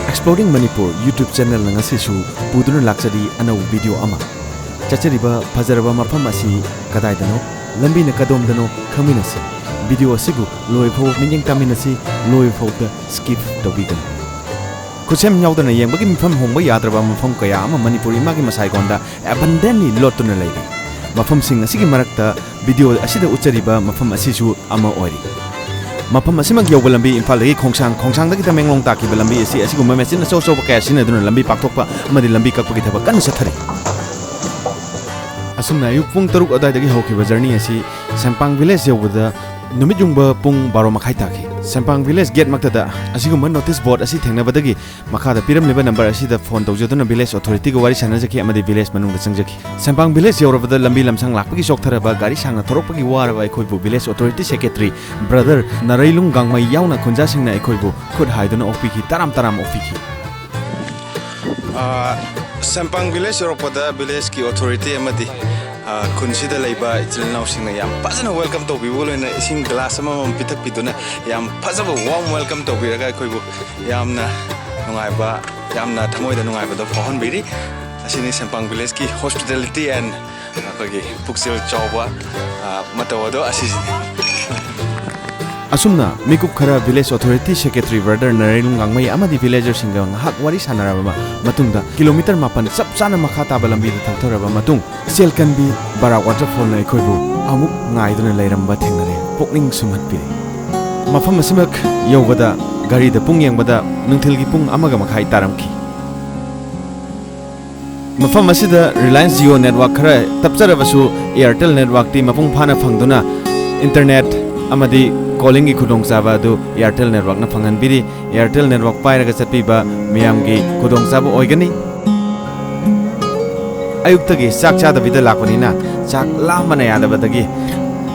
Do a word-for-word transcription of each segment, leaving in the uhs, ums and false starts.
Exploring Manipur YouTube channelꯅ ꯉꯁꯤꯁꯨ ꯄꯨꯗꯨꯅ ꯂꯥꯛꯆꯔꯤ ꯑꯅꯧꯕ video ꯑꯃ꯫ ꯆꯠꯆꯔꯤꯕ ꯐꯖꯔꯕ ꯃꯐꯝ ꯑꯁꯤ ꯀꯗꯥꯏꯗꯅꯣ, ꯂꯝꯕꯤꯅ ꯀꯗꯣꯝꯗꯅꯣ ꯈꯪꯃꯤꯟꯅꯁꯤ꯫ Video ꯑꯁꯤꯕꯨ ꯂꯣꯏꯕ ꯐꯥꯎꯕ ꯃꯤꯠꯌꯦꯡ ꯇꯥꯃꯤꯟꯅꯁꯤ, ꯂꯣꯏꯕ ꯐꯥꯎꯕꯗ skip ꯇꯧꯕꯤꯒꯅꯨ꯫ ꯈꯨꯠꯁꯦꯝ ꯌꯥꯎꯗꯅ ꯌꯦꯡꯕꯒꯤ ꯃꯤꯐꯝ ꯍꯣꯡꯕ ꯌꯥꯗ꯭ꯔꯕ ꯃꯐꯝ ꯀꯌꯥ ꯑꯃ ꯃꯅꯤꯄꯨꯔ ꯏꯃꯥꯒꯤ ꯃꯁꯥꯏꯒꯣꯟꯗ abundantly ꯂꯣꯠꯇꯨꯅ ꯂꯩꯔꯤ꯫ ꯃꯐꯝꯁꯤꯡ ꯑꯁꯤꯒꯤ ꯃꯔꯛꯇ video ꯑꯁꯤꯗ ꯎꯠꯆꯔꯤꯕ ꯃꯐꯝ ꯑꯁꯤꯁꯨ ꯑꯃ ꯑꯣꯏꯔꯤ꯫ ꯃꯐꯝ ꯑꯁꯤꯃꯛ ꯌꯧꯕ ꯂꯝꯕꯤ ꯏꯝꯐꯥꯜꯗꯒꯤ ꯈꯣꯡꯁꯥꯡ, ꯈꯣꯡꯁꯥꯡꯗꯒꯤ ꯇꯃꯦꯡꯂꯣꯡ ꯇꯥꯈꯤꯕ ꯂꯝꯕꯤ ꯑꯁꯤ ꯑꯁꯤꯒꯨꯝꯕ machine ꯑꯆꯧ ꯑꯆꯧꯕ ꯀꯌꯥ ꯁꯤꯖꯤꯟꯅꯗꯨꯅ ꯂꯝꯕꯤ ꯄꯥꯛꯊꯣꯛꯄ ꯑꯃꯗꯤ ꯂꯝꯕꯤ ꯀꯛꯄꯒꯤ ꯊꯕꯛ ꯀꯟꯅ ꯆꯠꯊꯔꯤ꯫ ꯑꯁꯨꯝꯅ ꯑꯌꯨꯛ ꯄꯨꯡ ꯇꯔꯨꯛ ꯑꯗꯨꯋꯥꯏꯗꯒꯤ ꯍꯧꯈꯤꯕ journey ꯑꯁꯤ ꯁꯦꯝꯄꯥꯡ village ꯌꯧꯕꯗ ꯅꯨꯃꯤꯠ ꯌꯨꯡꯕ ꯄꯨꯡ ꯕꯥꯔꯣ ꯃꯈꯥꯏ ꯇꯥꯈꯤ꯫ ꯁꯦꯝꯄꯥꯡ village gate ꯃꯛꯇꯗ ꯑꯁꯤꯒꯨꯝꯕ notice board ꯑꯁꯤ ꯊꯦꯡꯅꯕꯗꯒꯤ ꯃꯈꯥꯗ ꯄꯤꯔꯝꯂꯤꯕ number ꯑꯁꯤꯗ phone ꯇꯧꯖꯗꯨꯅ village authorityꯒ ꯋꯥꯔꯤ ꯁꯥꯟꯅꯖꯈꯤ ꯑꯃꯗꯤ village ꯃꯅꯨꯡꯗ ꯆꯪꯖꯈꯤ꯫ ꯁꯦꯝꯄꯥꯡ village ꯌꯧꯔꯕꯗ ꯂꯝꯕꯤ ꯂꯝꯁꯥꯡ ꯂꯥꯛꯄꯒꯤ ꯆꯣꯛꯊꯔꯕ, ꯒꯥꯔꯤ ꯁꯥꯡꯅ ꯊꯧꯔꯛꯄꯒꯤ ꯋꯥꯔꯕ ꯑꯩꯈꯣꯏꯕꯨ village authority secretary brother ꯅꯔꯩꯂꯨꯡ ꯒꯥꯡꯃꯩ ꯌꯥꯎꯅ ꯈꯨꯟꯖꯥꯁꯤꯡꯅ ꯑꯩꯈꯣꯏꯕꯨ ꯈꯨꯠ ꯍꯥꯏꯗꯨꯅ ꯑꯣꯛꯄꯤꯈꯤ, ꯇꯔꯥꯝ ꯇꯔꯥꯝ ꯑꯣꯛꯄꯤꯈꯤ꯫ ꯑꯥ, ꯁꯦꯝꯄꯥꯡ village ꯌꯧꯔꯛꯄꯗ villageꯀꯤ authority ꯑꯃꯗꯤ, ꯑꯥ, ꯈꯨꯟꯁꯤꯗ ꯂꯩꯕ ꯏꯆꯤꯜ ꯏꯅꯥꯎꯁꯤꯡꯅ ꯌꯥꯝ ꯐꯖꯅ welcome ꯇꯧꯕꯤꯕꯒ ꯂꯣꯏꯅꯅ ꯏꯁꯤꯡ glass ꯑꯃꯃꯝ ꯄꯤꯊꯛꯄꯤꯗꯨꯅ ꯌꯥꯝ ꯐꯖꯕ warm welcome ꯇꯧꯕꯤꯔꯒ ꯑꯩꯈꯣꯏꯕꯨ ꯌꯥꯝꯅ ꯅꯨꯡꯉꯥꯏꯕ, ꯌꯥꯝꯅ ꯊꯃꯣꯏꯗ ꯅꯨꯡꯉꯥꯏꯕꯗꯣ ꯐꯥꯎꯍꯟꯕꯤꯔꯤ꯫ ꯑꯁꯤꯅꯤ ꯁꯦꯝꯄꯥꯡ villageꯀꯤ hospitality and ꯑꯩꯈꯣꯏꯒꯤ ꯄꯨꯛꯆꯦꯜ ꯆꯥꯎꯕ, ꯑ, ꯃꯇꯧ ꯑꯗꯣ ꯑꯁꯤꯁꯤꯅꯤ꯫ ꯑꯁꯨꯝꯅ ꯃꯤꯀꯨꯞ ꯈꯔ village authority secretary brother ꯅꯔꯩꯂꯨꯡ ꯒꯥꯡꯃꯩ ꯑꯃꯗꯤ villagerꯁꯤꯡꯒ ꯉꯥꯏꯍꯥꯛ ꯋꯥꯔꯤ ꯁꯥꯟꯅꯔꯕ ꯃꯇꯨꯡꯗ kilometre ꯃꯥꯄꯟ ꯆꯞ ꯆꯥꯅ ꯃꯈꯥ ꯇꯥꯕ ꯂꯝꯕꯤꯗ ꯊꯧꯊꯔꯕ ꯃꯇꯨꯡ, ꯏꯆꯦꯜ ꯀꯟꯕꯤ ꯕꯔꯥꯛ waterfallꯅ ꯑꯩꯈꯣꯏꯕꯨ ꯑꯃꯨꯛ ꯉꯥꯏꯗꯨꯅ ꯂꯩꯔꯝꯕ ꯊꯦꯡꯅꯔꯦ꯫ ꯄꯨꯛꯅꯤꯡ ꯁꯨꯝꯍꯠꯄꯤꯔꯦ꯫ ꯃꯐꯝ ꯑꯁꯤꯃꯛ ꯌꯧꯕꯗ ꯒꯥꯔꯤꯗ ꯄꯨꯡ ꯌꯦꯡꯕꯗ ꯅꯨꯡꯊꯤꯜꯒꯤ ꯄꯨꯡ ꯑꯃꯒ ꯃꯈꯥꯏ ꯇꯥꯔꯝꯈꯤ꯫ ꯃꯐꯝ ꯑꯁꯤꯗ Reliance Jio network ꯈꯔ ꯇꯞꯆꯔꯕꯁꯨ, Airtel networkꯇꯤ ꯃꯄꯨꯡ ꯐꯥꯅ ꯐꯪꯗꯨꯅ internet ꯑꯃꯗꯤ callingꯒꯤ ꯈꯨꯗꯣꯡꯆꯥꯕ ꯑꯗꯨ Airtel networkꯅ ꯐꯪꯍꯟꯕꯤꯔꯤ꯫ Airtel network ꯄꯥꯏꯔꯒ ꯆꯠꯄꯤꯕ ꯃꯤꯌꯥꯝꯒꯤ ꯈꯨꯗꯣꯡꯆꯥꯕ ꯑꯣꯏꯒꯅꯤ꯫ ꯑꯌꯨꯛꯇꯒꯤ ꯆꯥꯛ ꯆꯥꯗꯕꯤꯗ ꯂꯥꯛꯄꯅꯤꯅ ꯆꯥꯛ ꯂꯥꯝꯕꯅ ꯌꯥꯗꯕꯗꯒꯤ,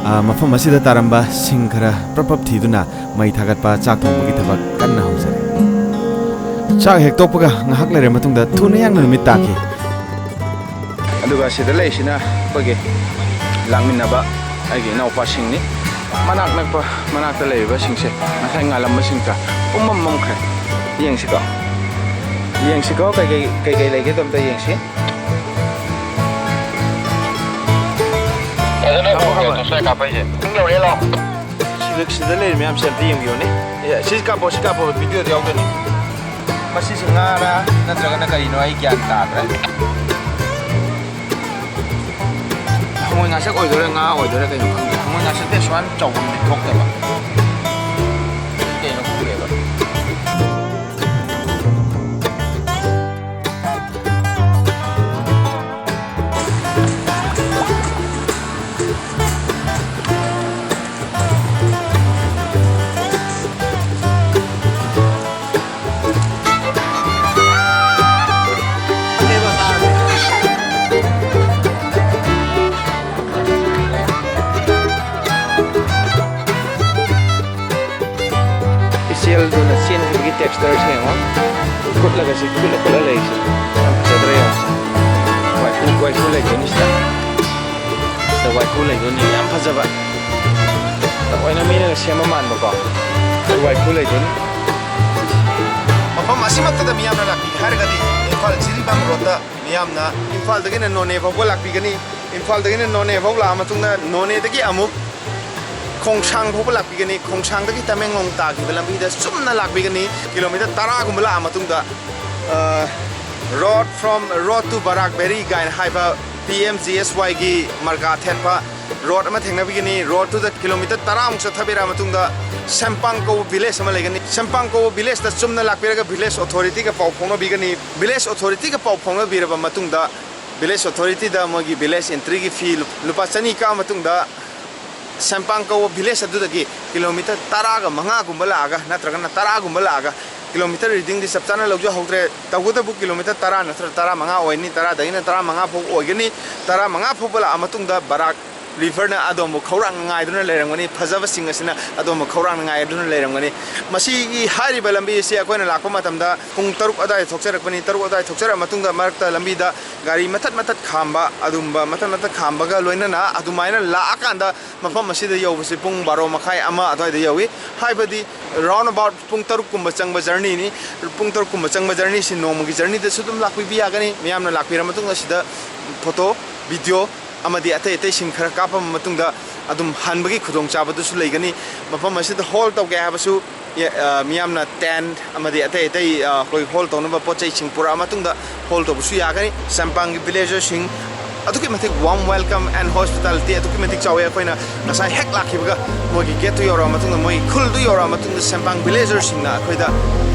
ꯑ, ꯃꯐꯝ ꯑꯁꯤꯗ ꯇꯥꯔꯝꯕ ꯁꯤꯡ ꯈꯔ ꯄ꯭ꯔꯞ ꯄ꯭ꯔꯞ ꯊꯤꯗꯨꯅ ꯃꯩ ꯊꯥꯒꯠꯄ, ꯆꯥꯛ ꯊꯣꯡꯕꯒꯤ ꯊꯕꯛ ꯀꯟꯅ ꯍꯧꯖꯔꯤ꯫ ꯆꯥꯛ ꯍꯦꯛ ꯇꯣꯛꯄꯒ ꯉꯥꯏꯍꯥꯛ ꯂꯩꯔ ꯃꯇꯨꯡꯗ ꯊꯨꯅ ꯌꯥꯡꯅ ꯅꯨꯃꯤꯠ ꯇꯥꯈꯤ꯫ ꯑꯗꯨꯒ ꯁꯤꯗ ꯂꯩꯔꯤꯁꯤꯅ ꯑꯩꯈꯣꯏꯒꯤ ꯂꯥꯛꯃꯤꯟꯅꯕ ꯑꯩꯒꯤ ꯏꯅꯥꯎꯄꯥꯁꯤꯡꯅꯤ꯫ ꯃꯅꯥꯛ ꯅꯛꯄ, ꯃꯅꯥꯛꯇ ꯂꯩꯔꯤꯕꯁꯤꯡꯁꯦ ꯉꯁꯥꯏ ꯉꯥꯜꯂꯝꯕꯁꯤꯡꯁꯦ ꯄꯨꯝꯃꯝ ꯃꯝꯈ꯭ꯔꯦ꯫ ꯌꯦꯡꯁꯤꯀꯣ꯫ ꯌꯦꯡꯁꯤꯀꯣ, ꯀꯩꯀꯩ ꯀꯩꯀꯩ ꯂꯩꯒꯦꯗꯣ ꯑꯝꯇ ꯌꯦꯡꯁꯤ꯫ ꯐꯖꯅ ꯎꯕ꯭ꯔꯣ ꯉꯁꯥꯏ ꯀꯥꯞꯄꯛꯏꯁꯦ? ꯄꯨꯡ ꯌꯧꯔꯦ ꯂꯥꯎ꯫ ꯁꯤꯗ ꯁꯤꯗ ꯂꯩꯔꯤ ꯃꯌꯥꯝꯁꯦ ꯑꯝꯇ ꯌꯦꯡꯕꯤꯌꯨꯅꯦ꯫ ꯑꯦ, ꯁꯤ ꯀꯥꯞꯄꯣ, ꯁꯤ ꯀꯥꯞꯄꯣ, ꯚꯤꯗꯤꯑꯣꯗ ꯌꯥꯎꯗꯣꯏꯅꯤ꯫ ꯃꯁꯤꯁꯤ ꯉꯥꯔ ꯅꯠꯇ꯭ꯔꯒꯅ ꯀꯔꯤꯅꯣ ꯑꯩ ꯒ꯭ꯌꯥꯟ ꯇꯥꯗ꯭ꯔꯦ꯫ ꯍꯉꯣꯏ ꯉꯥꯁꯛ ꯑꯣꯏꯗꯣꯏꯔꯥ ꯉꯥ ꯑꯣꯏꯗꯣꯏꯔꯥ ꯀꯩꯅꯣ ꯈꯪꯗꯦ꯫ ꯍꯉꯣꯏ ꯉꯥꯁꯛꯇꯤ ꯑꯁꯨꯃꯥꯏꯅ ꯆꯥꯎꯐꯝꯗꯤ ꯊꯣꯛꯇꯕ꯫ ꯀꯩꯅꯣ ꯈꯪꯗꯦꯕ꯫ ꯏꯆꯦꯜꯗꯨꯅ ꯆꯦꯟꯈꯤꯕꯒꯤ texture ꯁꯦ ꯌꯦꯡꯉꯣ꯫ ꯀꯨꯠꯂꯒ ꯁꯤ ꯀꯨꯠꯂ ꯀꯨꯠꯂ ꯂꯩꯔꯤꯁꯦ ꯌꯥꯝ ꯐꯖꯗ꯭ꯔꯥ ꯌꯦꯡꯉꯣ꯫ ꯋꯥꯏꯈꯨ, ꯋꯥꯏꯈꯨ ꯂꯩꯗꯣꯏꯅꯤ ꯁꯤꯗ꯫ ꯁꯤꯗ ꯋꯥꯏꯈꯨ ꯂꯩꯗꯣꯏꯅꯤ, ꯌꯥꯝ ꯐꯖꯕ꯫ ꯂꯣꯏꯅ ꯃꯤꯅꯒ ꯁꯦꯝꯕ ꯃꯥꯟꯕꯀꯣ꯫ ꯋꯥꯏꯈꯨ ꯂꯩꯗꯣꯏꯅꯤ꯫ ꯃꯐꯝ ꯑꯁꯤꯃꯛꯇꯗ ꯃꯤꯌꯥꯝꯅ ꯂꯥꯛꯄꯤꯒꯦ ꯍꯥꯏꯔꯒꯗꯤ ꯏꯝꯐꯥꯜ ꯖꯤꯔꯤꯕꯥꯝ ꯔꯣꯗꯇ ꯃꯤꯌꯥꯝꯅ ꯏꯝꯐꯥꯜꯗꯒꯤꯅ ꯅꯣꯅꯦ ꯐꯥꯎꯕ ꯂꯥꯛꯄꯤꯒꯅꯤ꯫ ꯏꯝꯐꯥꯜꯗꯒꯤꯅ ꯅꯣꯅꯦ ꯐꯥꯎ ꯂꯥꯛꯑ ꯃꯇꯨꯡꯗ ꯅꯣꯅꯦꯗꯒꯤ ꯑꯃꯨꯛ ꯈꯣꯡꯁꯥꯡ ꯐꯥꯎꯕ ꯂꯥꯛꯄꯤꯒꯅꯤ꯫ ꯈꯣꯡꯁꯥꯡꯗꯒꯤ ꯇꯃꯦꯡꯂꯣꯡ ꯇꯥꯈꯤꯕ ꯂꯝꯕꯤꯗ ꯆꯨꯝꯅ ꯂꯥꯛꯄꯤꯒꯅꯤ꯫ ꯀꯤꯂꯣꯃꯤꯇꯔ ꯇꯔꯥꯒꯨꯝꯕ ꯂꯥꯛꯑ ꯃꯇꯨꯡꯗ, ꯑ, Road from, Road to Barak Valley ꯀꯥꯏꯅ ꯍꯥꯏꯕ ꯄꯤ ꯑꯦꯝ ꯖꯤ ꯑꯦꯁ ꯋꯥꯏꯒꯤ ꯃꯔꯀꯥ ꯊꯦꯠꯄ ꯔꯣꯗ ꯑꯃ ꯊꯦꯡꯅꯕꯤꯒꯅꯤ꯫ ꯔꯣꯗꯇꯨꯗ ꯀꯤꯂꯣꯃꯤꯇꯔ ꯇꯔꯥꯃꯨꯛ ꯆꯠꯊꯕꯤꯔꯛꯑ ꯃꯇꯨꯡꯗ ꯁꯦꯝꯄꯥꯡ ꯀꯧꯕ village ꯑꯃ ꯂꯩꯒꯅꯤ꯫ ꯁꯦꯝꯄꯥꯡ ꯀꯧꯕ village ꯇ ꯆꯨꯝꯅ ꯂꯥꯛꯄꯤꯔꯒ village authority ꯒ ꯄꯥꯎ ꯐꯥꯎꯅꯕꯤꯒꯅꯤ꯫ Village authority ꯒ ꯄꯥꯎ ꯐꯥꯎꯅꯕꯤꯔꯕ ꯃꯇꯨꯡꯗ village authority ꯗ ꯃꯣꯏꯒꯤ village entry ꯒꯤ fee ꯂꯨ-, ꯂꯨꯄꯥ ꯆꯅꯤ ꯀꯛꯑ ꯃꯇꯨꯡꯗ ꯁꯦꯝꯄꯥꯡ ꯀꯧꯕ village ꯑꯗꯨꯗꯒꯤ ꯀꯤꯂꯣꯃꯤꯇꯔ ꯇꯔꯥꯒ ꯃꯉꯥꯒꯨꯝꯕ ꯂꯥꯛꯑꯒ ꯅꯠꯇ꯭ꯔꯒꯅ ꯇꯔꯥꯒꯨꯝꯕ ꯂꯥꯛꯑꯒ, kilometer reading ꯗꯤ ꯆꯞ ꯆꯥꯅ ꯂꯧꯖꯍꯧꯗ꯭ꯔꯦ, ꯇꯧꯕꯇꯕꯨ ꯀꯤꯂꯣꯃꯤꯇꯔ ꯇꯔꯥ ꯅꯠꯇ꯭ꯔꯒ ꯇꯔꯥꯃꯉꯥ ꯑꯣꯏꯅꯤ, ꯇꯔꯥꯗꯒꯤꯅ ꯇꯔꯥꯃꯉꯥ ꯐꯥꯎ ꯑꯣꯏꯒꯅꯤ꯫ ꯇꯔꯥꯃꯉꯥ ꯐꯥꯎꯕ ꯂꯥꯛꯑ ꯃꯇꯨꯡꯗ ꯕꯔꯥꯛ ꯔꯤꯚꯔꯅ ꯑꯗꯣꯝꯕꯨ ꯈꯧꯔꯥꯡꯅ ꯉꯥꯏꯗꯨꯅ ꯂꯩꯔꯝꯒꯅꯤ, ꯐꯖꯕꯁꯤꯡ ꯑꯁꯤꯅ ꯑꯗꯣꯝꯕꯨ ꯈꯧꯔꯥꯡꯅ ꯉꯥꯏꯗꯨꯅ ꯂꯩꯔꯝꯒꯅꯤ꯫ ꯃꯁꯤꯒꯤ ꯍꯥꯏꯔꯤꯕ ꯂꯝꯕꯤ ꯑꯁꯤ ꯑꯩꯈꯣꯏꯅ ꯂꯥꯛꯄ ꯃꯇꯝꯗ ꯄꯨꯡ ꯇꯔꯨꯛ ꯑꯗꯨꯋꯥꯏꯗ ꯊꯣꯛꯆꯔꯛꯄꯅꯤ꯫ ꯇꯔꯨꯛ ꯑꯗꯨꯋꯥꯏꯗ ꯊꯣꯛꯆꯔꯛꯑ ꯃꯇꯨꯡꯗ ꯃꯔꯛꯇ ꯂꯝꯕꯤꯗ ꯒꯥꯔꯤ ꯃꯊꯠ ꯃꯊꯠ ꯈꯥꯝꯕ, ꯑꯗꯨꯝꯕ ꯃꯊꯠ ꯃꯊꯠ ꯈꯥꯝꯕꯒ ꯂꯣꯏꯅꯅ ꯑꯗꯨꯃꯥꯏꯅ ꯂꯥꯛꯑꯀꯥꯟꯗ ꯃꯐꯝ ꯑꯁꯤꯗ ꯌꯧꯕꯁꯤ ꯄꯨꯡ ꯕꯥꯔꯣ ꯃꯈꯥꯏ, ꯑꯃ ꯑꯗꯨꯋꯥꯏꯗ ꯌꯧꯏ꯫ ꯍꯥꯏꯕꯗꯤ round about ꯄꯨꯡ ꯇꯔꯨꯛ ꯀꯨꯝꯕ ꯆꯪꯕ ꯖꯔꯅꯤꯅꯤ꯫ ꯄꯨꯡ ꯇꯔꯨꯛ ꯀꯨꯝꯕ ꯆꯪꯕ ꯖꯔꯅꯤꯁꯤ ꯅꯣꯡꯃꯒꯤ ꯖꯔꯅꯤꯗꯁꯨ ꯑꯗꯨꯝ ꯂꯥꯛꯄꯤꯕ ꯌꯥꯒꯅꯤ꯫ ꯃꯤꯌꯥꯝꯅ ꯂꯥꯛꯄꯤꯔ ꯃꯇꯨꯡꯗ ꯁꯤꯗ ꯐꯣꯇꯣ, ꯚꯤꯗꯤꯑꯣ ꯑꯃꯗꯤ ꯑꯇꯩ ꯑꯇꯩꯁꯤꯡ ꯈꯔ ꯀꯥꯞꯄꯕ ꯃꯇꯨꯡꯗ ꯑꯗꯨꯝ ꯍꯟꯕꯒꯤ ꯈꯨꯗꯣꯡꯆꯥꯕꯗꯨꯁꯨ ꯂꯩꯒꯅꯤ꯫ ꯃꯐꯝ ꯑꯁꯤꯗ ꯍꯣꯜ ꯇꯧꯒꯦ ꯍꯥꯏꯕꯁꯨ, ꯑ, ꯃꯤꯌꯥꯝꯅ ꯇꯦꯟꯠ ꯑꯃꯗꯤ ꯑꯇꯩ ꯑꯇꯩ, ꯑ, ꯑꯩꯈꯣꯏ ꯍꯣꯜ ꯇꯧꯅꯕ ꯄꯣꯠ ꯆꯩꯁꯤꯡ ꯄꯨꯔꯛꯑ ꯃꯇꯨꯡꯗ ꯍꯣꯜ ꯇꯧꯕꯁꯨ ꯌꯥꯒꯅꯤ꯫ ꯁꯦꯝꯄꯥꯡꯒꯤ ꯚꯤꯂꯦꯖꯔꯁꯤꯡ ꯑꯗꯨꯛꯀꯤ ꯃꯇꯤꯛ warm welcome and hospitality ꯑꯗꯨꯛꯀꯤ ꯃꯇꯤꯛ ꯆꯥꯎꯋꯤ꯫ ꯑꯩꯈꯣꯏꯅ ꯉꯁꯥꯏ ꯍꯦꯛ ꯂꯥꯛꯈꯤꯕꯒ ꯃꯣꯏꯒꯤ ꯒꯦꯠꯇꯨ ꯌꯧꯔꯛꯑ ꯃꯇꯨꯡꯗ, ꯃꯣꯏꯒꯤ ꯈꯨꯜꯗꯨ ꯌꯧꯔꯛꯑ ꯃꯇꯨꯡꯗ ꯁꯦꯝꯄꯥꯡ ꯚꯤꯂꯦꯖꯔꯁꯤꯡꯅ ꯑꯩꯈꯣꯏꯗ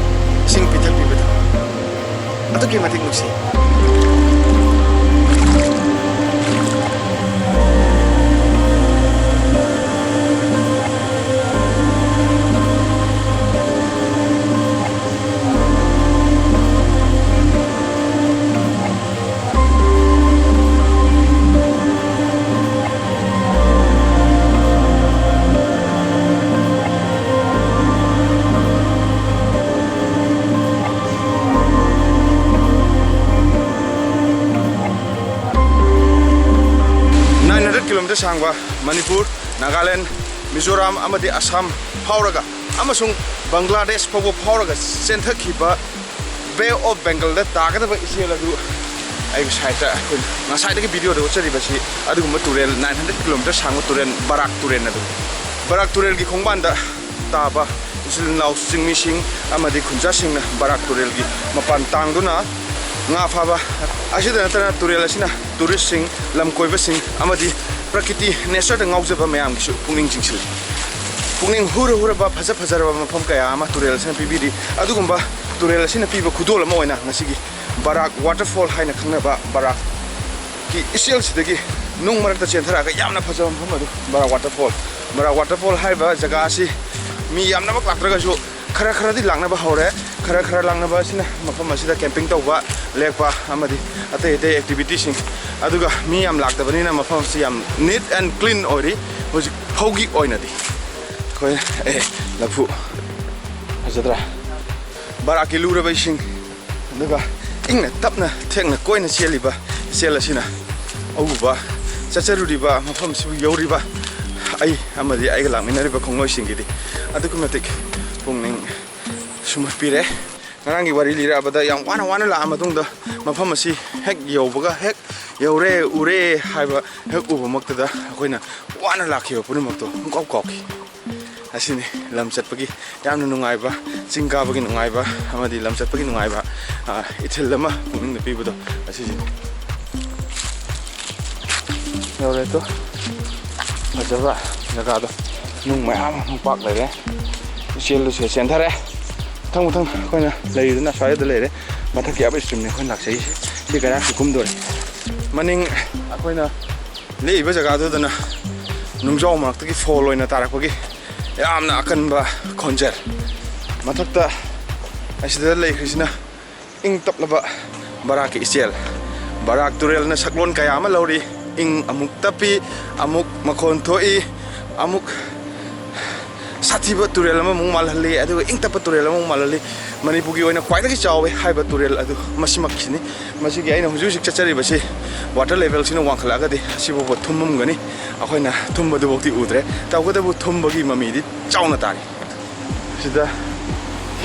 ꯏꯁꯤꯡ ꯄꯤꯊꯛꯄꯤꯕꯗꯨ ꯑꯗꯨꯛꯀꯤ ꯃꯇꯤꯛ ꯅꯨꯡꯁꯤ꯫ Nine hundred kilometer ꯁꯥꯡꯕ ꯃꯅꯤꯄꯨꯔ, ꯅꯥꯒꯥꯂꯦꯟ, ꯃꯤꯖꯣꯔꯥꯝ ꯑꯃꯗꯤ ꯑꯁꯥꯝ ꯐꯥꯎꯔꯒ ꯑꯃꯁꯨꯡ ꯕꯪꯒ꯭ꯂꯥꯗꯦꯁ ꯐꯥꯎꯕ ꯐꯥꯎꯔꯒ ꯆꯦꯟꯊꯈꯤꯕ ꯕꯦ ꯑꯣꯐ ꯕꯦꯡꯒꯜꯗ ꯇꯥꯒꯗꯕ ꯏꯆꯦꯜ ꯑꯗꯨ ꯑꯩꯒꯤ ꯁꯥꯏꯠꯇ ꯑꯩꯈꯣꯏ ꯉꯁꯥꯏꯗꯒꯤ ꯚꯤꯗꯤꯑꯣꯗ ꯎꯠꯆꯔꯤꯕꯁꯤ ꯑꯗꯨꯒꯨꯝꯕ ꯇꯨꯔꯦꯜ, nine hundred kilometer ꯁꯥꯡꯕ ꯇꯨꯔꯦꯜ ꯕꯔꯥꯛ ꯇꯨꯔꯦꯜ ꯑꯗꯨ꯫ ꯕꯔꯥꯛ ꯇꯨꯔꯦꯜꯒꯤ ꯈꯣꯡꯕꯥꯟꯗ ꯇꯥꯕ ꯏꯆꯤꯜ ꯏꯅꯥꯎ ꯆꯤꯡꯃꯤꯁꯤꯡ ꯑꯃꯗꯤ ꯈꯨꯟꯖꯥꯁꯤꯡꯅ ꯕꯔꯥꯛ ꯇꯨꯔꯦꯜꯒꯤ ꯃꯄꯥꯟ ꯇꯥꯡꯗꯨꯅ ꯉꯥ ꯐꯥꯕ꯫ ꯑꯁꯤꯗ ꯅꯠꯇꯅ ꯇꯨꯔꯦꯜ ꯑꯁꯤꯅ ꯇꯨꯔꯤꯁꯁꯤꯡ, ꯂꯝ ꯀꯣꯏꯕꯁꯤꯡ ꯑꯃꯗꯤ ꯄ꯭ꯔꯀꯤꯇꯤ, ꯅꯦꯆꯔꯗ ꯉꯥꯎꯖꯕ ꯃꯌꯥꯝꯒꯤꯁꯨ ꯄꯨꯛꯅꯤꯡ ꯆꯤꯡꯁꯤꯜꯂꯤ꯫ ꯄꯨꯛꯅꯤꯡ ꯍꯨꯔ ꯍꯨꯔꯕ, ꯐꯖ ꯐꯖꯔꯕ ꯃꯐꯝ ꯀꯌꯥ ꯑꯃ ꯇꯨꯔꯦꯜ ꯑꯁꯤꯅ ꯄꯤꯕꯤꯔꯤ꯫ ꯑꯗꯨꯒꯨꯝꯕ ꯇꯨꯔꯦꯜ ꯑꯁꯤꯅ ꯄꯤꯕ ꯈꯨꯗꯣꯜ ꯑꯃ ꯑꯣꯏꯅ ꯉꯁꯤꯒꯤ ꯕꯔꯥꯛ ꯋꯥꯇꯔꯐꯣꯜ ꯍꯥꯏꯅ ꯈꯪꯅꯕ ꯕꯔꯥꯛꯀꯤ ꯏꯆꯦꯜꯁꯤꯗꯒꯤ ꯅꯨꯡ ꯃꯔꯛꯇ ꯆꯦꯟꯊꯔꯛꯑꯒ ꯌꯥꯝꯅ ꯐꯖꯕ ꯃꯐꯝ ꯑꯗꯨ ꯕꯔꯥꯛ ꯋꯥꯇꯔꯐꯣꯜ꯫ ꯕꯔꯥꯛ ꯋꯥꯇꯔꯐꯣꯜ ꯍꯥꯏꯔꯤꯕ ꯖꯒꯥ ꯑꯁꯤ ꯃꯤ ꯌꯥꯝꯅꯃꯛ ꯂꯥꯛꯇ꯭ꯔꯒꯁꯨ ꯈꯔ ꯈꯔꯗꯤ ꯂꯥꯛꯅꯕ ꯍꯧꯔꯦ꯫ ꯈꯔ ꯈꯔ ꯂꯥꯛꯅꯕ ꯑꯁꯤꯅ ꯃꯐꯝ ꯑꯁꯤꯗ camping ꯇꯧꯕ, ꯂꯦꯛꯄ ꯑꯃꯗꯤ ꯑꯇꯩ ꯑꯇꯩ activity ꯁꯤꯡ꯫ ꯑꯗꯨꯒ ꯃꯤ ꯌꯥꯝ ꯂꯥꯛꯇꯕꯅꯤꯅ ꯃꯐꯝ ꯑꯁꯤ ꯌꯥꯝ neat and clean ꯑꯣꯏꯔꯤ ꯍꯧꯖꯤꯛ ꯐꯥꯎꯒꯤ ꯑꯣꯏꯅꯗꯤ꯫ ꯑꯩꯈꯣꯏ, ꯑꯦ, ꯂꯐꯨ ꯐꯖꯗ꯭ꯔꯥ? ꯕꯔꯥꯛꯀꯤ ꯂꯨꯔꯕ ꯏꯁꯤꯡ꯫ ꯑꯗꯨꯒ ꯏꯪꯅ ꯇꯞꯅ ꯊꯦꯛꯅ ꯀꯣꯏꯅ ꯆꯦꯜꯂꯤꯕ ꯏꯆꯦꯜ ꯑꯁꯤꯅ ꯑꯎꯕ ꯆꯠꯆꯔꯨꯔꯤꯕ ꯃꯐꯝꯁꯤꯕꯨ ꯌꯧꯔꯤꯕ ꯑꯩ ꯑꯃꯗꯤ ꯑꯩꯒ ꯂꯥꯛꯃꯤꯟꯅꯔꯤꯕ ꯈꯣꯡꯂꯣꯏꯁꯤꯡꯒꯤꯗꯤ ꯑꯗꯨꯛꯀꯤ ꯃꯇꯤꯛ ꯄꯨꯛꯅꯤꯡ ꯁꯨꯝꯍꯠꯄꯤꯔꯦ꯫ ꯉꯔꯥꯡꯒꯤ ꯋꯥꯔꯤ ꯂꯤꯔꯛꯑꯕꯗ, ꯌꯥꯝ ꯋꯥꯅ ꯋꯥꯅ ꯂꯥꯛꯑ ꯃꯇꯨꯡꯗ ꯃꯐꯝ ꯑꯁꯤ ꯍꯦꯛ ꯌꯧꯕꯒ, ꯍꯦꯛ ꯌꯧꯔꯦ, ꯎꯔꯦ ꯍꯥꯏꯕ ꯍꯦꯛ ꯎꯕꯃꯛꯇꯗ ꯑꯩꯈꯣꯏꯅ ꯋꯥꯅ ꯂꯥꯛꯈꯤꯕ ꯄꯨꯝꯅꯃꯛꯇꯣ ꯄꯨꯡꯀꯥꯎ ꯀꯥꯎꯈꯤ꯫ ꯑꯁꯤꯅꯤ ꯂꯝ ꯆꯠꯄꯒꯤ ꯌꯥꯝꯅ ꯅꯨꯡꯉꯥꯏꯕ, ꯆꯤꯡ ꯀꯥꯕꯒꯤ ꯅꯨꯡꯉꯥꯏꯕ ꯑꯃꯗꯤ ꯂꯝ ꯆꯠꯄꯒꯤ ꯅꯨꯡꯉꯥꯏꯕ, ꯑ, ꯏꯊꯤꯜ ꯑꯃ ꯄꯨꯛꯅꯤꯡꯗ ꯄꯤꯕꯗꯣ ꯑꯁꯤꯁꯤꯅꯤ꯫ ꯌꯧꯔꯦ ꯇꯣ꯫ ꯐꯖꯕ ꯖꯒꯥꯗꯣ꯫ ꯅꯨꯡ ꯃꯌꯥꯝ ꯑꯃ ꯄꯥꯛ ꯂꯩꯔꯦ꯫ ꯆꯦꯜꯂꯨꯁꯦ, ꯆꯦꯟꯊꯔꯦ꯫ ꯃꯊꯪ ꯃꯊꯪ ꯑꯩꯈꯣꯏꯅ ꯂꯩꯔꯤꯗꯨꯅ ꯑꯁ꯭ꯋꯥꯏꯗ ꯂꯩꯔꯦ꯫ ꯃꯊꯛꯀꯤ up stream ꯅꯤ ꯑꯩꯈꯣꯏꯅ ꯂꯥꯛꯆꯩꯁꯦ꯫ ꯁꯤ ꯀꯩꯔꯥꯛꯁꯨ ꯀꯨꯝꯗꯣꯔꯦ꯫ ꯃꯅꯤꯡ ꯑꯩꯈꯣꯏꯅ ꯂꯦꯛꯏꯕ ꯖꯒꯥꯗꯨꯗꯅ ꯅꯨꯡꯖꯥꯎ ꯃꯔꯛꯇꯒꯤ fall ꯑꯣꯏꯅ ꯇꯥꯔꯛꯄꯒꯤ ꯌꯥꯝꯅ ꯑꯀꯟꯕ ꯈꯣꯟꯖꯦꯜ꯫ ꯃꯊꯛꯇ ꯑꯁꯤꯗ ꯂꯩꯈ꯭ꯔꯤꯁꯤꯅ ꯏꯪ ꯇꯞꯂꯕ ꯕꯔꯥꯛꯀꯤ ꯏꯆꯦꯜ꯫ ꯕꯔꯥꯛ ꯇꯨꯔꯦꯜꯅ ꯁꯛꯂꯣꯟ ꯀꯌꯥ ꯑꯃ ꯂꯧꯔꯤ꯫ ꯏꯪ ꯑꯃꯨꯛ ꯇꯞꯄꯤ, ꯑꯃꯨꯛ ꯃꯈꯣꯟ ꯊꯣꯛꯏ, ꯑꯃꯨꯛ ꯁꯥꯊꯤꯕ ꯇꯨꯔꯦꯜ ꯑꯃꯃꯨꯛ ꯃꯥꯜꯍꯜꯂꯤ, ꯑꯗꯨꯒ ꯏꯪ ꯇꯞꯄ ꯇꯨꯔꯦꯜ ꯑꯃꯃꯨꯛ ꯃꯥꯜꯍꯜꯂꯤ꯫ ꯃꯅꯤꯄꯨꯔꯒꯤ ꯑꯣꯏꯅ ꯈ꯭ꯋꯥꯏꯗꯒꯤ ꯆꯥꯎꯋꯦ ꯍꯥꯏꯕ ꯇꯨꯔꯦꯜ ꯑꯗꯨ ꯃꯁꯤꯃꯛꯁꯤꯅꯤ꯫ ꯃꯁꯤꯒꯤ ꯑꯩꯅ ꯍꯧꯖꯤꯛ ꯍꯧꯖꯤꯛ ꯆꯠꯆꯔꯤꯕꯁꯤ water level ꯁꯤꯅ ꯋꯥꯡꯈꯠꯂꯛꯑꯒꯗꯤ ꯑꯁꯤꯐꯥꯎꯕ ꯊꯨꯝꯃꯝꯒꯅꯤ꯫ ꯑꯩꯈꯣꯏꯅ ꯊꯨꯝꯕꯗꯨꯐꯥꯎꯗꯤ ꯎꯗ꯭ꯔꯦ, ꯇꯧꯕꯇꯕꯨ ꯊꯨꯝꯕꯒꯤ ꯃꯃꯤꯗꯤ ꯆꯥꯎꯅ ꯇꯥꯔꯤ꯫ ꯁꯤꯗ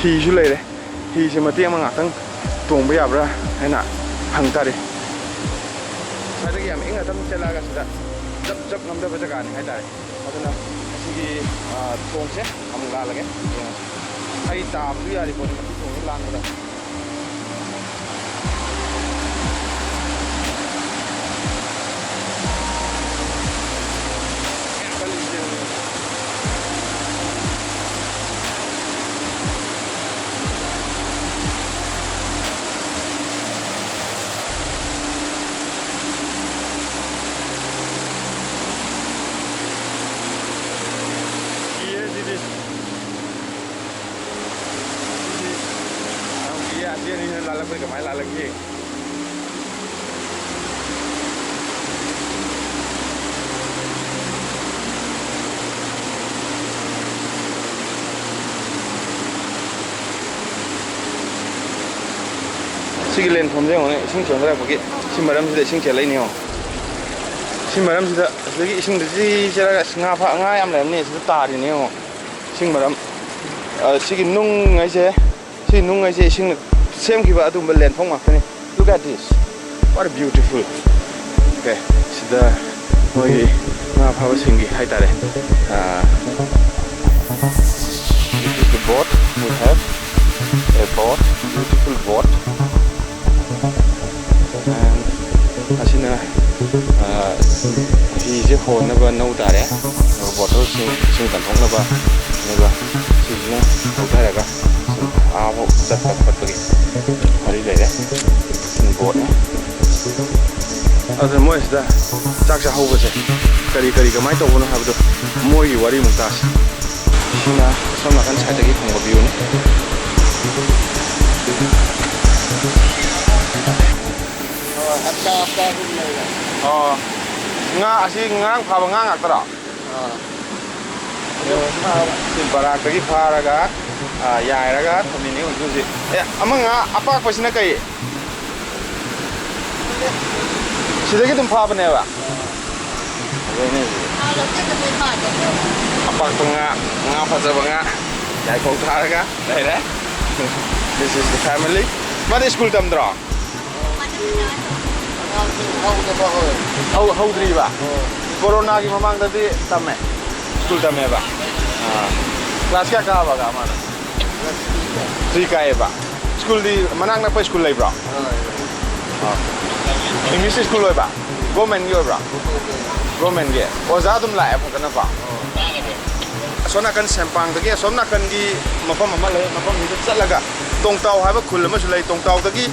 ꯍꯤꯁꯨ ꯂꯩꯔꯦ꯫ ꯍꯤꯁꯦ ꯃꯇꯦꯛ ꯑꯃ ꯉꯥꯛꯇꯪ ꯇꯣꯡꯕ ꯌꯥꯕ꯭ꯔꯥ ꯍꯥꯏꯅ ꯍꯪ ꯇꯥꯔꯦ꯫ ꯁ꯭ꯋꯥꯏꯗꯒꯤ ꯌꯥꯝ ꯏꯪꯅ ꯇꯞꯅ ꯆꯦꯜꯂꯛꯑꯒ ꯁꯤꯗ ꯖꯞ ꯖꯞ ꯉꯝꯗꯕ ꯖꯒꯥꯅꯤ ꯍꯥꯏꯇꯥꯔꯦ꯫ ꯑꯗꯨꯅ ꯑꯁꯤꯒꯤ, ꯑ, ꯊꯣꯡꯁꯦ ꯑꯃꯨꯛ ꯂꯥꯜꯂꯒꯦ, ꯌꯦꯡꯉꯁꯤ꯫ ꯑꯩ ꯇꯥꯕꯁꯨ ꯌꯥꯔꯤ ꯄꯣꯠꯅꯤ ꯃꯁꯤ ꯊꯣꯡꯁꯦ ꯂꯥꯟꯕꯗ꯫ ꯑꯩꯈꯣꯏ ꯀꯃꯥꯏꯅ ꯂꯥꯜꯂꯛꯈꯤ? ꯁꯤꯒꯤ ꯂꯦꯟꯐꯝꯁꯦ ꯌꯦꯡꯉꯨꯅꯦ, ꯏꯁꯤꯡ ꯆꯦꯟꯊꯔꯛꯄꯒꯤ꯫ ꯁꯤ ꯃꯔꯝꯁꯤꯗ ꯏꯁꯤꯡ ꯆꯦꯜꯂꯛꯏꯅꯦ ꯌꯦꯡꯉꯣ꯫ ꯁꯤ ꯃꯔꯝꯁꯤꯗ ꯑꯁꯤꯗꯒꯤ ꯏꯁꯤꯡꯗ ꯆꯤ ꯆꯦꯜꯂꯒ ꯑꯁ ꯉꯥ ꯐꯥ-, ꯉꯥ ꯌꯥꯝ ꯂꯩꯔꯝꯅꯤ ꯑꯁꯤꯗ ꯇꯥꯔꯤꯅꯦ ꯌꯦꯡꯉꯣ꯫ ꯏꯁꯤꯡ ꯃꯔꯝ, ꯑ, ꯁꯤꯒꯤ ꯅꯨꯡ ꯍꯥꯏꯁꯦ, ꯁꯤ ꯅꯨꯡ ꯍꯥꯏꯁꯦ ꯏꯁꯤꯡꯅ ꯁꯦꯝꯈꯤꯕ ꯑꯗꯨꯒꯨꯝꯕ ꯂꯦꯟꯐꯝ ꯉꯥꯛꯇꯅꯤ꯫ Look at this. What a beautiful. Okay, ꯁꯤꯗ ꯃꯣꯏꯒꯤ ꯉꯥ ꯐꯥꯕꯁꯤꯡꯒꯤ ꯍꯥꯏꯇꯥꯔꯦ꯫ ꯑ, this is the boat. We have a boat, beautiful boat. And ꯑꯁꯤꯅ, ꯑ, ꯍꯤꯁꯦ ꯍꯣꯟꯅꯕ ꯅꯧ ꯇꯥꯔꯦ꯫ ꯑꯗꯨꯒ ꯕꯣꯇꯜꯁꯤꯡ ꯏꯁꯤꯡ ꯀꯟꯊꯣꯛꯅꯕ, ꯑꯗꯨꯒ ꯁꯤꯁꯤꯅ ꯊꯧꯊꯔꯒ ꯑꯥꯐꯥꯎ ꯆꯠꯄ ꯈꯣꯠꯄꯒꯤ ꯋꯥꯔꯤ ꯂꯩꯔꯦ꯫ ꯁꯤꯅ ꯕꯣꯠꯅꯤ꯫ ꯑꯗꯨꯅ ꯃꯣꯏꯁꯤꯗ ꯆꯥꯛ ꯆꯥꯍꯧꯕꯁꯦ ꯀꯔꯤ ꯀꯔꯤ ꯀꯃꯥꯏꯅ ꯇꯧꯕꯅꯣ ꯍꯥꯏꯕꯗꯣ ꯃꯣꯏꯒꯤ ꯋꯥꯔꯤꯃꯨꯛ ꯇꯥꯁꯤ꯫ ꯁꯤꯅ ꯁꯣꯝ ꯅꯥꯀꯟ ꯁꯥꯏꯠꯇꯒꯤ ꯐꯪꯕ ꯚ꯭ꯌꯨꯅꯤ꯫ ꯑꯣ, ꯍꯞꯇꯥ ꯍꯞꯇꯥ ꯑꯗꯨꯝ ꯂꯩꯔꯦ꯫ ꯑꯣ꯫ ꯉꯥ ꯑꯁꯤ ꯉꯔꯥꯡ ꯐꯥꯕ ꯉꯥ ꯉꯥꯛꯇꯔꯣ? ꯑꯥ꯫ ꯑꯗꯨ ꯐꯥꯕ꯫ ꯁꯤ ꯕꯔꯥꯛꯇꯒꯤ ꯐꯥꯔꯒ, ꯑꯥ, ꯌꯥꯏꯔꯒ ꯊꯝꯃꯤꯅꯦ ꯍꯧꯖꯤꯛ ꯍꯧꯖꯤꯛ꯫ ꯑꯦ, ꯑꯃ ꯉꯥ ꯑꯄꯥꯛꯄꯁꯤꯅ ꯀꯩ? ꯁꯤꯗꯒꯤ ꯑꯗꯨꯝ ꯐꯥꯕꯅꯦꯕ? ꯐꯖꯩꯅꯦ ꯁꯤꯗꯤ꯫ ꯑꯥ, ꯂꯧꯕꯨꯛꯇꯒꯤ ꯐꯥꯕꯅꯦ꯫ ꯑꯄꯥꯛꯄ ꯉꯥ, ꯉꯥ ꯐꯖꯕ ꯉꯥ꯫ ꯌꯥꯏꯐꯧ ꯊꯥꯔꯒ ꯂꯩꯔꯦ꯫ This is the family. ꯃꯥꯗꯤ ꯁ꯭ꯀꯨꯜ ꯇꯝꯗ꯭ꯔꯣ? ꯑꯉꯥꯡꯁꯤꯡ ꯍꯧꯗꯕ ꯍꯧꯔꯦ꯫ ꯍꯧ-, ꯍꯧꯗ꯭ꯔꯤꯕ? ꯑꯣ꯫ ꯀꯣꯔꯣꯅꯥꯒꯤ ꯃꯃꯥꯡꯗꯗꯤ ꯇꯝꯃꯦ? ꯁ꯭ꯀꯨꯜ ꯇꯝꯃꯦꯕ? ꯑꯥ꯫ ꯀ꯭ꯂꯥꯁ ꯀꯌꯥ ꯀꯥꯕꯒ ꯃꯥꯅ? ꯀ꯭ꯂꯥꯁ ꯊ꯭ꯔꯤ ꯀꯥꯏ꯫ ꯊ꯭ꯔꯤ ꯀꯥꯏꯌꯦꯕ? ꯁ꯭ꯀꯨꯜꯗꯤ ꯃꯅꯥꯛ ꯅꯛꯄ ꯁ꯭ꯀꯨꯜ ꯂꯩꯕ꯭ꯔꯣ? ꯑꯥ, ꯂꯩ꯫ ꯑꯥ꯫ ꯏꯪꯂꯤꯁ ꯁ꯭ꯀꯨꯜ ꯑꯣꯏꯕ? ꯒꯣꯔꯃꯦꯟꯒꯤ ꯑꯣꯏꯕ꯭ꯔꯥ? ꯒꯣꯔꯃꯦꯟꯒꯤ꯫ ꯒꯣꯔꯃꯦꯟꯒꯤ? ꯑꯣꯖꯥ ꯑꯗꯨꯝ ꯂꯥꯛꯑꯦ ꯐꯖꯅꯀꯣ? ꯑꯣ꯫ ꯑꯁꯣꯝ ꯅꯥꯀꯟ ꯁꯦꯝꯄꯥꯡꯗꯒꯤ ꯑꯁꯣꯝ ꯅꯥꯀꯟꯒꯤ ꯃꯐꯝ ꯑꯃ ꯂꯩ, ꯃꯐꯝꯁꯤꯗ ꯆꯠꯂꯒ ꯇꯣꯡꯇꯥꯎ ꯍꯥꯏꯕ ꯈꯨꯜ ꯑꯃꯁꯨ ꯂꯩ꯫ ꯇꯣꯡꯇꯥꯎꯗꯒꯤ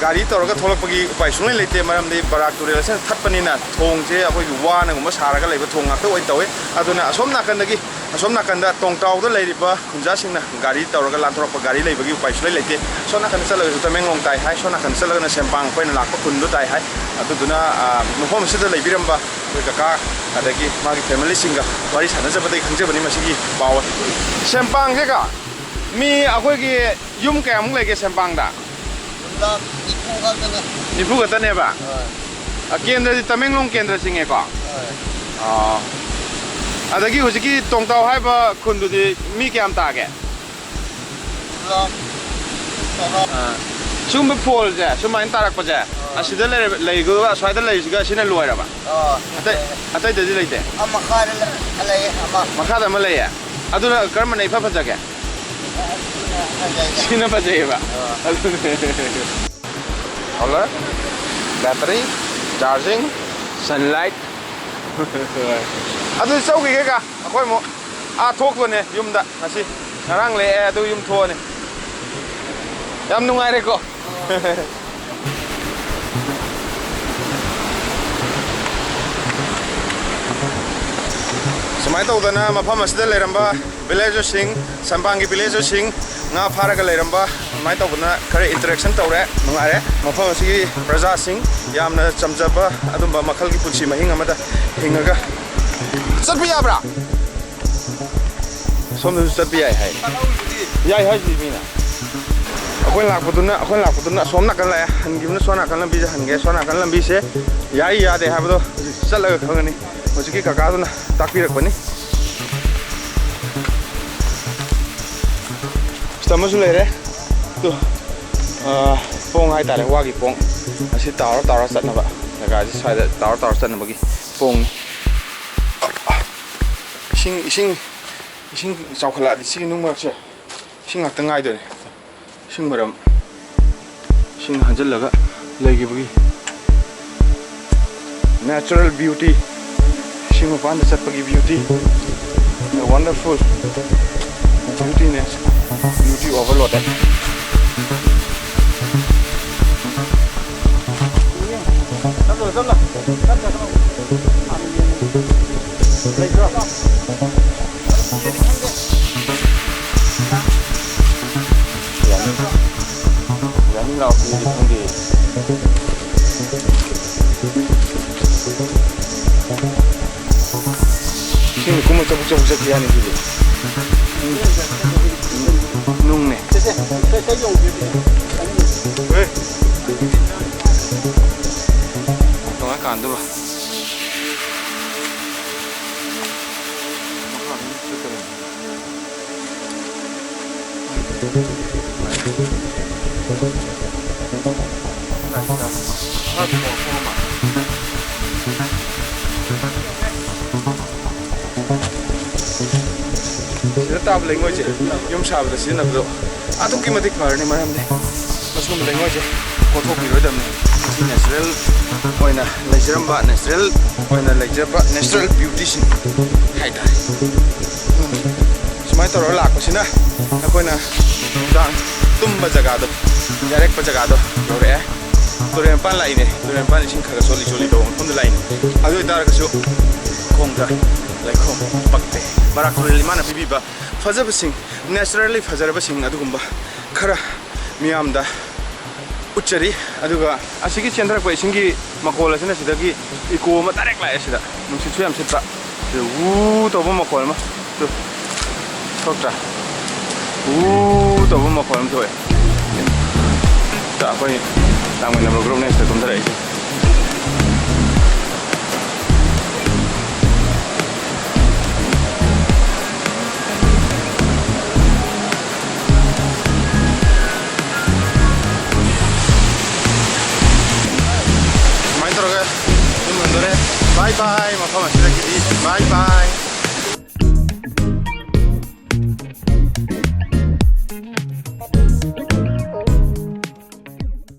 ꯒꯥꯔꯤ ꯇꯧꯔꯒ ꯊꯣꯛꯂꯛꯄꯒꯤ ꯎꯄꯥꯏ ꯁꯨꯡꯂꯩ ꯂꯩꯇꯦ, ꯃꯔꯝꯗꯤ ꯕꯔꯥꯛ ꯇꯨꯔꯦꯜ ꯑꯁꯤꯅ ꯊꯠꯄꯅꯤꯅ ꯊꯣꯡꯁꯦ ꯑꯩꯈꯣꯏꯒꯤ ꯋꯥꯅꯒꯨꯝꯕ ꯁꯥꯔꯒ ꯂꯩꯕ ꯊꯣꯡ ꯉꯥꯛꯇ ꯑꯣꯏꯅ ꯇꯧꯋꯤ꯫ ꯑꯗꯨꯅ ꯑꯁꯣꯝ ꯅꯥꯀꯟꯗꯒꯤ ꯑꯁꯣꯝ ꯅꯥꯀꯟꯗ ꯇꯣꯡꯇꯥꯎꯗ ꯂꯩꯔꯤꯕ ꯈꯨꯟꯖꯥꯁꯤꯡꯅ ꯒꯥꯔꯤ ꯇꯧꯔꯒ ꯂꯥꯟꯊꯣꯔꯛꯄ, ꯒꯥꯔꯤ ꯂꯩꯕꯒꯤ ꯎꯄꯥꯏ ꯁꯨꯡꯂꯩ ꯂꯩꯇꯦ꯫ ꯑꯁꯣꯝ ꯅꯥꯀꯟꯗ ꯆꯠꯂꯒꯁꯨ ꯇꯃꯦꯡꯂꯣꯡ ꯇꯥꯏ ꯍꯥꯏ, ꯁꯣꯝ ꯅꯥꯀꯟꯗ ꯆꯠꯂꯒꯅ ꯁꯦꯝꯄꯥꯡ, ꯑꯩꯈꯣꯏꯅ ꯂꯥꯛꯄ ꯈꯨꯟꯗꯣ ꯇꯥꯏ ꯍꯥꯏ꯫ ꯑꯗꯨꯗꯨꯅ, ꯑ, ꯃꯐꯝ ꯑꯁꯤꯗ ꯂꯩꯕꯤꯔꯝꯕ ꯑꯩꯈꯣꯏ ꯀꯀꯥ ꯑꯗꯒꯤ ꯃꯥꯒꯤ ꯐꯦꯃꯤꯂꯤꯁꯤꯡꯒ ꯋꯥꯔꯤ ꯁꯥꯟꯅꯖꯕꯗꯒꯤ ꯈꯪꯖꯕꯅꯤ ꯃꯁꯤꯒꯤ ꯄꯥꯎ꯫ ꯁꯦꯝꯄꯥꯡꯁꯦꯀꯣ, ꯃꯤ ꯑꯩꯈꯣꯏꯒꯤ ꯌꯨꯝ ꯀꯌꯥꯃꯨꯛ ꯂꯩꯒꯦ ꯁꯦꯝꯄꯥꯡꯗ? ꯂꯥꯈ ꯅꯤꯐꯨ ꯈꯛꯇꯅꯦ꯫ ꯅꯤꯐꯨ ꯈꯛꯇꯅꯦꯕ? ꯍꯣꯏ꯫ ꯑ, ꯀꯦꯟꯗ꯭ꯔꯗꯤ ꯇꯃꯦꯡꯂꯣꯡ ꯀꯦꯟꯗ꯭ꯔ ꯆꯤꯡꯉꯦꯀꯣ? ꯍꯣꯏ꯫ ꯑꯣ꯫ ꯑꯗꯒꯤ ꯍꯧꯖꯤꯛꯀꯤ ꯇꯣꯡꯇꯥꯎ ꯍꯥꯏꯕ ꯈꯨꯟꯗꯨꯗꯤ ꯃꯤ ꯀꯌꯥꯝ ꯇꯥꯒꯦ? ꯂꯥꯈ ꯇꯔꯥ꯫ ꯑ, ꯁꯤꯒꯨꯝꯕ ꯐꯣꯜꯁꯦ, ꯁꯨꯃꯥꯏꯅ ꯇꯥꯔꯛꯄꯁꯦ, ꯑꯥ꯫ ꯑꯁꯤꯗ ꯂꯩꯔ-, ꯂꯩꯒꯗꯕ, ꯑꯁ꯭ꯋꯥꯏꯗ ꯂꯩꯔꯤꯁꯤꯒ ꯁꯤꯅ ꯂꯣꯏꯔꯕ? ꯑꯥ, ꯑꯇꯩ, ꯂꯣꯏꯔꯦ꯫ ꯑꯇꯩꯗꯗꯤ ꯂꯩꯇꯦ? ꯑꯥ, ꯃꯈꯥꯗ ꯂꯩ-, ꯂꯩꯌꯦ ꯑꯃ꯫ ꯃꯈꯥꯗ ꯑꯃ ꯂꯩꯌꯦ? ꯑꯗꯨꯅ ꯀꯔꯝꯕꯅ ꯏꯐ ꯐꯖꯒꯦ? ꯑꯥ, ꯁꯤꯅ ꯐꯖꯩꯌꯦ꯫ ꯁꯤꯅ ꯐꯖꯩꯌꯦꯕ? ꯑꯥ꯫ ꯑꯗꯨꯅꯦ꯫ Solar, battery, charging, sunlight. ꯑꯗꯨ ꯆꯧꯈꯤꯒꯦ ꯀꯥ, ꯑꯩꯈꯣꯏ ꯑꯃꯨꯛ ꯑꯥ ꯊꯣꯛꯇꯣꯏꯅꯦ ꯌꯨꯝꯗ ꯉꯁꯤ꯫ ꯉꯔꯥꯡ ꯂꯦꯛꯑꯦ, ꯑꯗꯨ ꯌꯨꯝ ꯊꯣꯛꯑꯅꯤ꯫ ꯌꯥꯝ ꯅꯨꯡꯉꯥꯏꯔꯦꯀꯣ꯫ ꯁꯨꯃꯥꯏꯅ ꯇꯧꯗꯅ ꯃꯐꯝ ꯑꯁꯤꯗ ꯂꯩꯔꯝꯕ ꯚꯤꯂꯦꯖꯔꯁꯤꯡ, ꯁꯝꯄꯥꯡꯒꯤ ꯚꯤꯂꯦꯖꯔꯁꯤꯡ, ꯉꯥ ꯐꯥꯔꯒ ꯂꯩꯔꯝꯕ, ꯑꯗꯨꯃꯥꯏꯅ ꯇꯧꯗꯅ ꯈꯔ interaction ꯇꯧꯔꯦ, ꯅꯨꯡꯉꯥꯏꯔꯦ꯫ ꯃꯐꯝ ꯑꯁꯤꯒꯤ ꯄ꯭ꯔꯖꯥꯁꯤꯡ ꯌꯥꯝꯅ ꯆꯝꯖꯕ ꯑꯗꯨꯝꯕ ꯃꯈꯜꯒꯤ ꯄꯨꯟꯁꯤ ꯃꯍꯤꯡ ꯑꯃꯗ ꯍꯤꯡꯉꯒ ꯆꯠꯄ ꯌꯥꯕ꯭ꯔꯥ? ꯁꯣꯝꯗꯁꯨ ꯆꯠꯄ ꯌꯥꯏ ꯍꯥꯏ꯫ ꯌꯥꯏ ꯍꯥꯏꯁꯤ ꯃꯤꯅ꯫ ꯑꯩꯈꯣꯏ ꯂꯥꯛꯄꯗꯨꯅ, ꯑꯩꯈꯣꯏ ꯂꯥꯛꯄꯗꯨꯅ ꯑꯁꯣꯝ ꯅꯥꯀꯟ ꯂꯥꯛꯑꯦ, ꯍꯟꯈꯤꯕꯅ ꯁꯣꯝ ꯅꯥꯀꯟ ꯂꯝꯕꯤꯁꯦ ꯍꯟꯒꯦ꯫ ꯁꯣꯝ ꯅꯥꯀꯟ ꯂꯝꯕꯤꯁꯦ ꯌꯥꯏ ꯌꯥꯗꯦ ꯍꯥꯏꯕꯗꯣ ꯍꯧꯖꯤꯛ ꯆꯠꯂꯒ ꯈꯪꯉꯅꯤ꯫ ꯍꯧꯖꯤꯛꯀꯤ ꯀꯀꯥꯗꯨꯅ ꯇꯥꯛꯄꯤꯔꯛꯄꯅꯤ꯫ ꯁꯤꯗ ꯑꯃꯁꯨ ꯂꯩꯔꯦ꯫ ꯇꯨ, ꯑ, ꯄꯣꯡ ꯍꯥꯏꯇꯥꯔꯦ, ꯋꯥꯒꯤ ꯄꯣꯡ꯫ ꯑꯁꯤ ꯇꯥꯎꯔ ꯇꯥꯎꯔ ꯆꯠꯅꯕ, ꯖꯒꯥꯁꯤ ꯁ꯭ꯋꯥꯏꯗ ꯇꯥꯎꯔ ꯇꯥꯎꯔ ꯆꯠꯅꯕꯒꯤ ꯄꯣꯡꯅꯤ꯫ ꯏꯁꯤꯡ, ꯏꯁꯤꯡ, ꯏꯁꯤꯡ ꯆꯥꯎꯈꯠꯂꯛꯑꯗꯤ ꯁꯤꯒꯤ ꯅꯨꯡ ꯃꯔꯛꯁꯦ ꯏꯁꯤꯡ ꯉꯥꯛꯇ ꯉꯥꯏꯗꯣꯏꯅꯦ꯫ ꯏꯁꯤꯡ ꯃꯔꯝ, ꯏꯁꯤꯡ ꯍꯟꯖꯤꯜꯂꯒ ꯂꯩꯈꯤꯕꯒꯤ natural beauty, ꯏꯁꯤꯡ ꯃꯄꯥꯟꯗ ꯆꯠꯄꯒꯤ beauty, a wonderful beauty ꯅꯦ, beauty overloaded꯫ ꯆꯠꯂꯣ, ꯆꯠꯂꯣ, ꯆꯠꯂꯣ, ꯆꯠꯂꯣ꯫ ꯂꯩꯇ꯭ꯔꯣ? ꯂꯥꯎ, ꯁꯤꯗꯤ ꯈꯪꯗꯦ꯫ ꯏꯁꯤꯡ ꯀꯨꯝꯕ ꯆꯕꯨꯛ ꯆꯕꯨꯛ ꯆꯠꯈꯤ ꯍꯥꯏꯅꯤ ꯁꯤꯗꯤ꯫ ꯅꯨꯡꯅꯦ꯫ ꯍꯣꯏ꯫ ꯀꯃꯥꯏ ꯀꯥꯟꯗꯨꯕ? ꯁꯤꯗ ꯇꯥꯕ ꯂꯩꯉꯣꯏꯁꯦ ꯌꯨꯝ ꯁꯥꯕꯗ ꯁꯤꯖꯤꯟꯅꯕꯗꯣ ꯑꯗꯨꯛꯀꯤ ꯃꯇꯤꯛ ꯐꯔꯅꯤ, ꯃꯔꯝꯗꯤ ꯃꯁꯤꯒꯨꯝꯕ ꯂꯩꯉꯣꯏꯁꯦ ꯀꯣꯊꯣꯛꯄꯤꯔꯣꯏꯗꯕꯅꯤ꯫ ꯃꯁꯤ natural ꯑꯣꯏꯅ ꯂꯩꯖꯔꯝꯕ, natural ꯑꯣꯏꯅ ꯂꯩꯖꯕ natural beautyꯁꯤꯡ ꯍꯥꯏꯇꯥꯔꯦ꯫ ꯁꯨꯃꯥꯏꯅ ꯇꯧꯔꯒ ꯂꯥꯛꯄꯁꯤꯅ ꯑꯩꯈꯣꯏꯅ ꯅꯨꯡꯗꯥꯡ ꯇꯨꯝꯕ ꯖꯒꯥꯗꯣ, ꯌꯥꯔꯦꯛꯄ ꯖꯒꯥꯗꯣ ꯌꯧꯔꯛꯑꯦ꯫ ꯇꯨꯔꯦꯜ ꯃꯄꯥꯟ ꯂꯥꯛꯏꯅꯦ, ꯇꯨꯔꯦꯜ ꯃꯄꯥꯟ ꯏꯁꯤꯡ ꯈꯔ ꯈꯔ ꯆꯣꯠꯂꯤ ꯆꯣꯠꯂꯤ ꯇꯧꯕ ꯃꯐꯝꯗ ꯂꯥꯛꯏꯅꯦ꯫ ꯑꯗꯨ ꯑꯣꯏꯇꯥꯔꯒꯁꯨ ꯈꯣꯡꯗ ꯂꯩꯈꯣꯝ ꯄꯛꯇꯦ꯫ ꯕꯔꯥꯛ ꯇꯨꯔꯦꯜ ꯏꯃꯥꯅ ꯄꯤꯕꯤꯕ ꯐꯖꯕꯁꯤꯡ, naturally ꯐꯖꯔꯕꯁꯤꯡ ꯑꯗꯨꯒꯨꯝꯕ ꯈꯔ ꯃꯤꯌꯥꯝꯗ ꯎꯠꯆꯔꯤ꯫ ꯑꯗꯨꯒ ꯑꯁꯤꯒꯤ ꯆꯦꯟꯊꯔꯛꯄ ꯏꯁꯤꯡꯒꯤ ꯃꯈꯣꯜ ꯑꯁꯤꯅ ꯁꯤꯗꯒꯤ echo ꯑꯃ direct ꯂꯥꯛꯑꯦ꯫ ꯁꯤꯗ ꯅꯨꯡꯁꯤꯠꯁꯨ ꯌꯥꯝ ꯁꯤꯠꯄ, ꯁꯤꯗ ꯋꯨ ꯇꯧꯕ ꯃꯈꯣꯜ ꯑꯃ, ꯇꯨ, ꯊꯣꯛꯇ꯭ꯔꯥ? ꯋꯨ ꯇꯧꯕ ꯃꯈꯣꯜ ꯑꯃ ꯊꯣꯛꯑꯦ꯫ ꯇ ꯑꯩꯈꯣꯏ ꯇꯥꯡꯃꯤꯟꯅꯕ groupꯅ ꯁꯤꯗ ꯀꯨꯝꯊꯔꯛꯏꯁꯦ꯫ ꯁꯨꯃꯥꯏꯅ ꯇꯧꯔꯒ ꯌꯨꯝ ꯍꯟꯗꯣꯔꯦ꯫ Bye bye, ꯃꯐꯝ ꯑꯁꯤꯗꯒꯤꯗꯤ bye bye꯫